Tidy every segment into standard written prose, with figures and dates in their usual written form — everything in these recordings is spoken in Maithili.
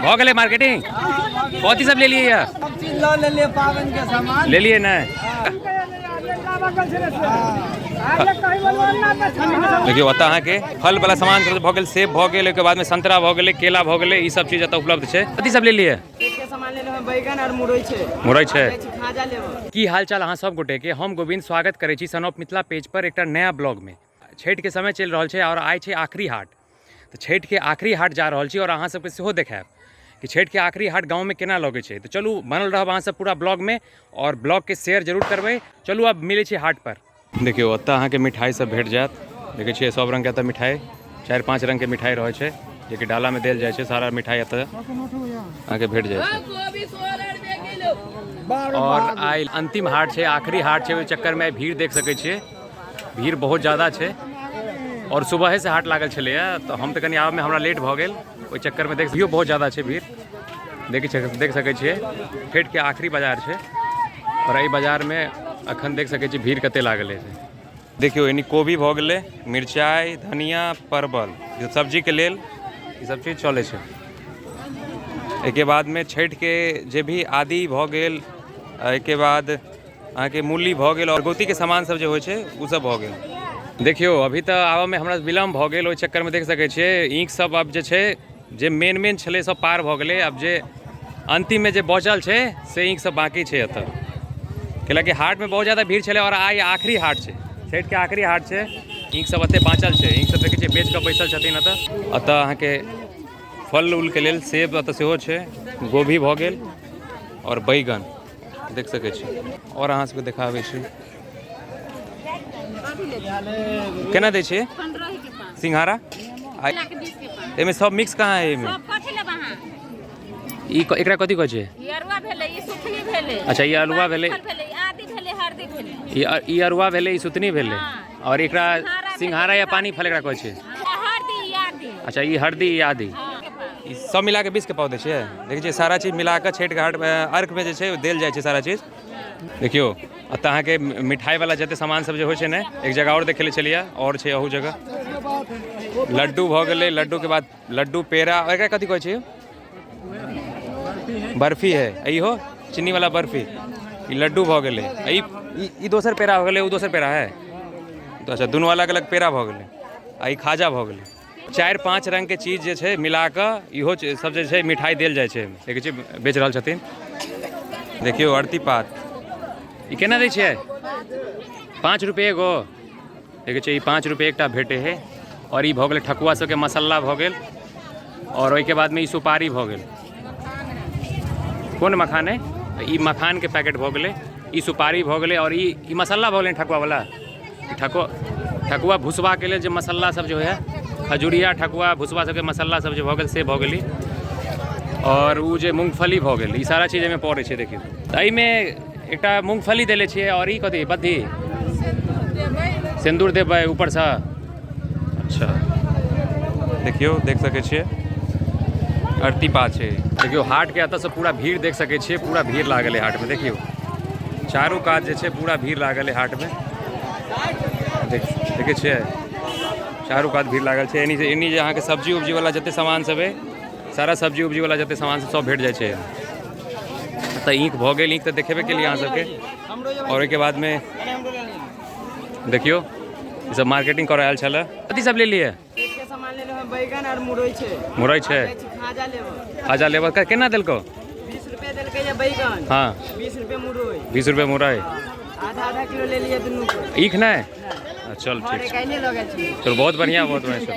भऽ गेलै मार्केटिंग? कथी सब लेलियै यऽ? सब चीज लऽ लेलियै पाबनि के सामान। लेलियै नहि? देखियौ ओतऽ अहाँके फल वाला सामान सब भऽ गेल, सेब भऽ गेल, ओहिके बादमे संतरा भऽ गेलै, केला भऽ गेलै, ई सब चीज एतऽ उपलब्ध छै। कथी सब लेलियै? के सामान लेलहुँ, बैगन आर मुरई छै। मुरई छै। खाजा लेबै। की हाल चाल अहाँ सब गोटे के, हम गोविंद स्वागत करै छी सन ऑफ मिथिला पेज पर एकटा नया ब्लॉग में। छठि के समय चलि रहल छै और आइ छै आखिरी हाट, तऽ छठि के आखिरी हाट जा रहल छी और अहाँ सबके सेहो देखायब कि छठि के आखिरी हाट गाँव में केना लगै छै। तऽ चलू बनल रहब अहाँ सब पूरा ब्लॉग में और ब्लॉग के शेयर जरूर करबै। चलू आब मिलै छी हाट पर। देखियौ ओतऽ अहाँके मिठाई सब भेट जायत। देखै छियै सब रंगके एतऽ मिठाई, 4-5 रंगके मिठाई रहै छै जेकि डालामे देल जाइ छै। सारा मिठाई एतऽ अहाँके भेट जाइ छै। और आइ अंतिम हाट छै, आखिरी हाट छै, ओहि चक्करमे आइ भीड़ देख सकै छियै, भीड़ बहुत ज्यादा छै। और सुबहे से हाट लागल छलैए तऽ हम तऽ कनि आबऽमे हमरा लेट भऽ गेल, ओहि चक्करमे देख भीड़ो बहुत ज्यादा छै। भीड़ देख सकै छियै। छठिके आखिरी बाजार छै और एहि बाजारमे अखन देख सकै छी भीड़ कते लागल अछि। देखियौ एनी कोबी भऽ गेलै, मिरचाइ, धनिया, परवल, जे सब्जीके लेल ई सब चीज चलै छै। एहिके बादमे छठिके जे भी आदि भऽ गेल, एहिके बाद अहाँके मूली भऽ गेल और गोतीके सामान सब जे होइ छै ओ सब भऽ गेल। देखियौ अभी तऽ आबऽमे हमरा विलम्ब भऽ गेल, ओहि चक्करमे देख सकै छियै ईख सब आब जे छै जे मेन मेन छलै सब पार भऽ गेलै। आब जे अन्तिममे जे बचल छै से ईख सब बाँकी छै एतऽ, कैलाकि हाटमे बहुत ज्यादा भीड़ छलै और आइ आखिरी हाट छै, छठिके आखिरी हाट छै। ईख सब एतऽ बाँचल छै, ईख सब देखै छियै बेच कऽ बैसल छथिन एतऽ। एतऽ अहाँके फल उलके लेल सेब एतऽ सेहो छै, गोभी भऽ गेल और बैगन देख सकै छी। और अहाँ सबके देखाबै छी केना दै छियै सिंघाड़ा। एहिमे सब मिक्स कहाँ है एहिमे? ई एकरा कथी कहै छै? अच्छा ई अरुआ भेलै, ई अरुआ भेलै, ई सुथनी भेलै और एकरा सिंघाड़ा या पानी फल एकरा कहै छै। अच्छा ई हरदी ई आदि, ई सब मिला के 20 के पाव दै छियै। देखै छियै सारा चीज मिला कऽ छठि घाट अर्घमे जे छै देल जाइ छै सारा चीज। देखियौ एतऽ अहाँके मिठाई वाला जते सामान सब जे होइ छै ने, एक जगह आओर देखे ले छलियै, आओर छै अहू जगह। लड्डू भऽ गेलै, लड्डू के बाद लड्डू पेड़ा, और एकरा कथी कहै छै? बर्फी है इहो, चीनी वाला बर्फी। ई लड्डू भऽ गेलै, ई दोसर पेड़ा भऽ गेलै, ओ दोसर पेड़ा है। तऽ अच्छा दुनू अलग अलग पेड़ा भऽ गेलै आ ई खाजा भऽ गेलै। 4-5 रंगके चीज जे छै मिला कऽ इहो सब जे छै मिठाई देल जाइ छै। देखै छियै बेच रहल छथिन। देखियौ अरती पात ई केना दै छियै? 5 रुपये एगो। देखै छियै ई 5 रुपये एकटा भेटै है। और ई भऽ गेलै ठकुआ सबके मसाला भऽ गेल और ओहिके बादमे ई सुपारी भऽ गेल। कोन मखान है? ई मखानके पैकेट भऽ गेलै, ई सुपारी भऽ गेलै और ई मसाला भऽ गेलै ठकुआवला। ठकुआ भुसबाके लेल जे मसाला सब जे होइ है, खजुरिया ठकुआ भुसबा सबके मसाला सब जे भऽ गेल से भऽ गेलै। और ओ जे मूँगफली भऽ गेल, ई सारा चीज एहिमे पड़ै छै। देखियौ तऽ एहिमे एकटा मूँगफली देले छियै और ई कथी बद्धी सिन्दूर देबै ऊपरसँ। अच्छा देखियौ देख सकै छियै अरती पात छै। देखियौ हाटके एतऽसँ पूरा भीड़ देख सकै छियै, पूरा भीड़ लागल है हाटमे। देखियौ चारू कात जे छै पूरा भीड़ लागल है हाटमे। देखै छियै चारू कात भीड़ लागल छै। एनी एनी जे अहाँके सब्जी उब्जी वाला जते सामान सब है, सारा सब्जी उब्जी वाला जते सामान सब, सब भेट जाइ छै। तऽ ईख भऽ गेल, ईख तऽ देखेबे केलियै अहाँ सबके। और ओहिके बादमे देखियौ ई सब मार्केटिंग करऽ आयल छलै। कथी सब लेलियै? सामान लेलहुँ, बैगन आर मुरई छै। मुरई छै, खाजा लेबै। खाजा लेबै। केना देलकौ? 20 रुपए देलकै ये बैगन। हाँ। 20 रुपए मुरई। 20 रुपए मुरई। आधा आधा किलो ले लिए दुनू के। ईख नहि? चल ठीक छै। चल बहुत बढ़िया, बहुत बढ़िया। चल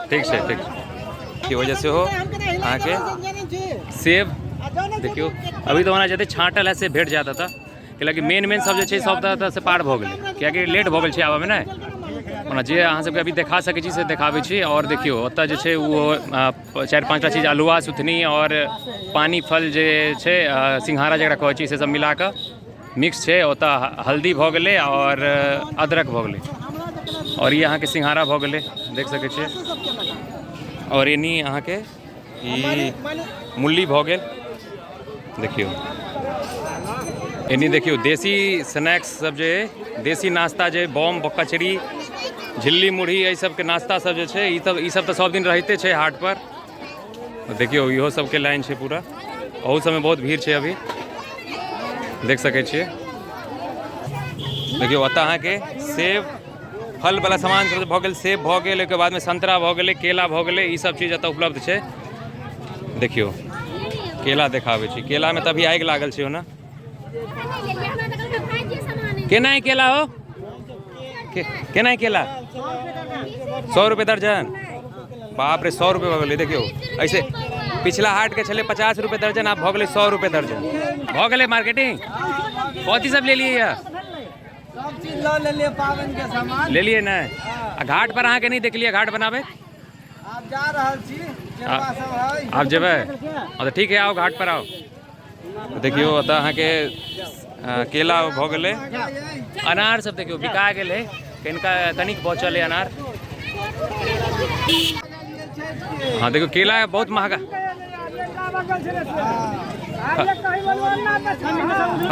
ठीक छै, ठीक छै। के वजह से हो अहाँके सेब देखियौ अभी तऽ ओना जते छाँटल है से भेट जायत एतऽ, कैलाकि मेन मेन सब जे छै सब तऽ एतऽ से पार भऽ गेलै, कियाकि लेट भऽ गेल छै आबऽमे ने। ओना जे अहाँ सबके अभी देखा सकै छी से देखाबै छी। और देखियौ ओतऽ जे छै ओ 4-5 टा चीज अल्हुआ सुथनी और पानी फल जे छै सिंघाड़ा जकरा कहै छी से सब मिला कऽ मिक्स छै। ओतऽ हल्दी भऽ गेलै और अदरक भऽ गेलै और ई अहाँके सिंघाड़ा भऽ गेलै, देख सकै छियै। और एनी अहाँके ई मूली भऽ गेल। देखियौ एनी देखियौ देसी स्नैक्स सब जे देसी नाश्ता जे बम कचरी झिल्ली मुरही एहि सबके नाश्ता सब जे छै ई सब तऽ सब दिन रहिते छै हाट पर। देखियौ इहो सबके लाइन छै पूरा, अहू सबमे बहुत भीड़ छै अभी, देख सकै छियै। देखियौ ओतऽ अहाँके सेब फल वाला सामान सब भऽ गेल, सेब भऽ गेल, ओहिके बादमे संतरा भऽ गेलै, केला भऽ गेलै, ई सब चीज एतऽ उपलब्ध छै। देखियौ केला देखाबै छी, केलामे तऽ अभी आगि लागल छै ओना। केना है केला हो? केना है केला? 100 रुपये दर्जन। बाप रे, 100 रुपये भऽ गेलै। देखियौ ऐसे पिछला हाट के छलै 50 रुपये दर्जन, आब भऽ गेलै 100 रुपये दर्जन। भऽ गेलै मार्केटिंग। कथी सब लेलियै यऽ? सब चीज लऽ लेलियै पाबनि के सामान। लेलियै ने? आ घाट पर अहाँके नहि देखलियै घाट बनाबै? आब जा रहल छी, केरवा सब है। आब जेबै? हँ तऽ ठीक है, आओ घाट पर आओ। देखियौ ओतऽ अहाँके केला भऽ गेलै, अनार सब देखियौ बिका गेलै, कनिका कनिक बचल है अनार। हँ देखियौ केला बहुत महगा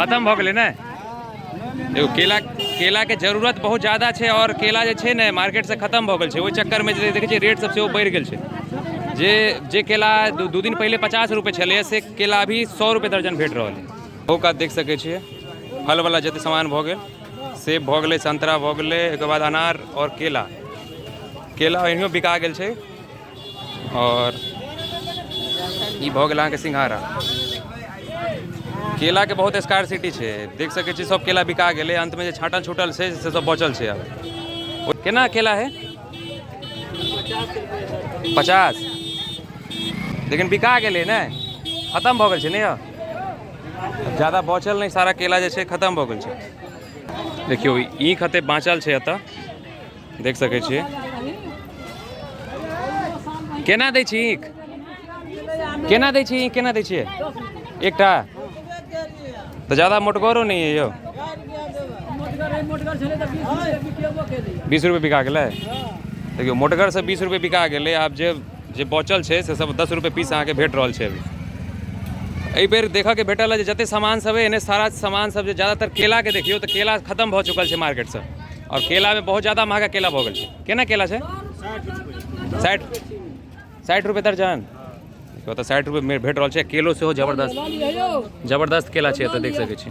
खतम भऽ गेलै ने। देखियौ केला, केलाके जरूरत बहुत ज्यादा छै और केला जे छै ने मार्केटसँ खतम भऽ गेल छै, ओहि चक्करमे जे देखै छियै रेट सब सेहो बढ़ि गेल छै। जे जे केला दू दिन पहिले 50 रुपए छलैए से केला अभी 100 रुपए दर्जन भेट रहल है। ओहो कात देख सकै छियै फलवला जते सामान भऽ गेल, सेब भऽ गेलै, संतरा भऽ गेलै, ओहिके बाद अनार आओर केला। केला एहिनो बिका गेल छै। आओर ई भऽ गेल अहाँके सिंघाड़ा। केलाके बहुत स्कार्सिटी छै, देख सकै छियै सब केला बिका गेलै, अन्तमे जे छाँटल छूटल छै से सब बचल छै। आब केना केला है? 50, लेकिन बिका गेलै ने, खतम भऽ गेल छै ने यौ, ज्यादा बचल नहि, सारा केला जे छै खतम भऽ गेल छै। देखियौ ईख एते बाँचल छै एतऽ, देख सकै छियै। केना दै छी ईख? केना दै छी ईख? केना दै छियै एकटा? तऽ ज्यादा मोटगरो नहि है यौ। 20 रुपए बिका गेलै। देखियौ मोटगर से 20 रुपए बिका गेलै। आब जे जे बचल छै से सब 10 रुपए पीस अहाँके भेट रहल छै अभी। एहि बेर देखऽके भेटल है जे जते सामान सब है एने सारा सामान सब जे ज्यादातर केलाके देखियौ तऽ केला खतम भऽ चुकल छै मार्केटसँ, आओर केलामे बहुत ज्यादा महगा केला भऽ गेल छै। केना केला छै? 60 रुपए दर्जन। देखियौ तऽ 60 रुपए भेट रहल छै केलो, सेहो जबरदस्त जबरदस्त केला छै एतऽ, देख सकै छी।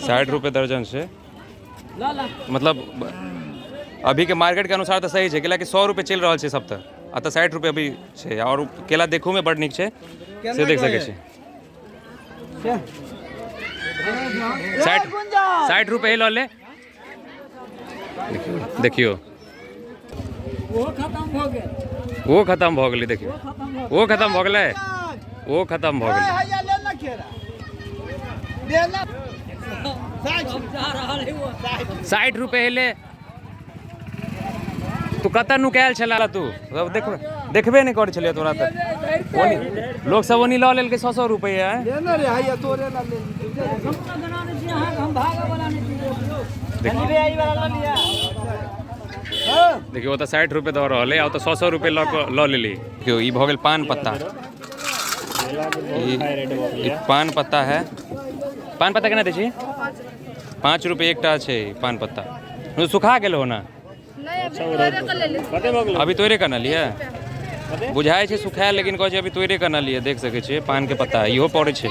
60 रुपए दर्जन छै, मतलब अभीके मार्केटके अनुसार तऽ सही छै, कैलाकि 100 रुपए चलि रहल छै सब तऽ, एतऽ 60 रुपए अभी छै। आओर केला देखूमे बड नीक छै, से देख सकै छी। 60 रुपए लऽ ले। देखियौ ओहो खतम भऽ गेलै। देखियौ ओहो खतम भऽ गेलै, ओहो खतम भऽ गेलै। 60 रुपए एलै। तू कतऽ नुकायल छला तू? देखबे नहि करै छलियै तोरा तऽ। लोक सब ओनी लऽ लेलकै 100 रुपैआ। देखियौ ओतऽ 60 रुपए दऽ रहल है, ओतऽ 100 रुपए लऽ कऽ लऽ लेली। देखियौ ई भऽ गेल पान पत्ता, ई पान पत्ता है। पान पत्ता केना दै छी? 5 रुपए एकटा छै पान पत्ता। सुखा गेल हो ना? अभी तोड़े कऽ लिए बुझाइ छै सुखायल, लेकिन कहै छै अभी तोड़े कऽ लिए। देख सकै छियै पानके पत्ता इहो पड़ै छै।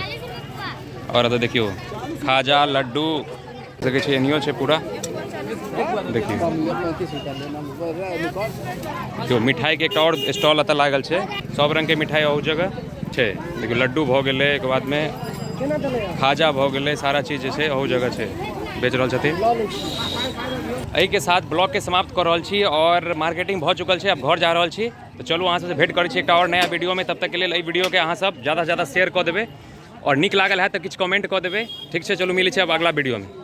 आओर एतऽ देखियौ खाजा लड्डू सकै छियै, एनियो छै पूरा। देखियौ देखियौ मिठाइके एकटा आओर स्टॉल एतऽ लागल छै, सब रङ्गके मिठाइ अहू जगह छै। देखियौ लड्डू भऽ गेलै, ओहिके बादमे खाजा भऽ गेलै, सारा चीज जे छै अहू जगह छै, बेच रहल छथिन। एहिके साथ ब्लॉगके समाप्त कऽ रहल छी आओर मार्केटिंग भऽ चुकल छै, आब घर जा रहल छी। तऽ चलू अहाँ सबसँ भेँट करै छी एकटा आओर नया वीडियोमे। तब तकके लेल एहि वीडियोके अहाँ सब ज्यादासँ ज्यादा शेयर कऽ देबै, आओर नीक लागल हैत तऽ किछु कमेंट कऽ देबै। ठीक छै, चलू मिलै छै आब अगला वीडियोमे।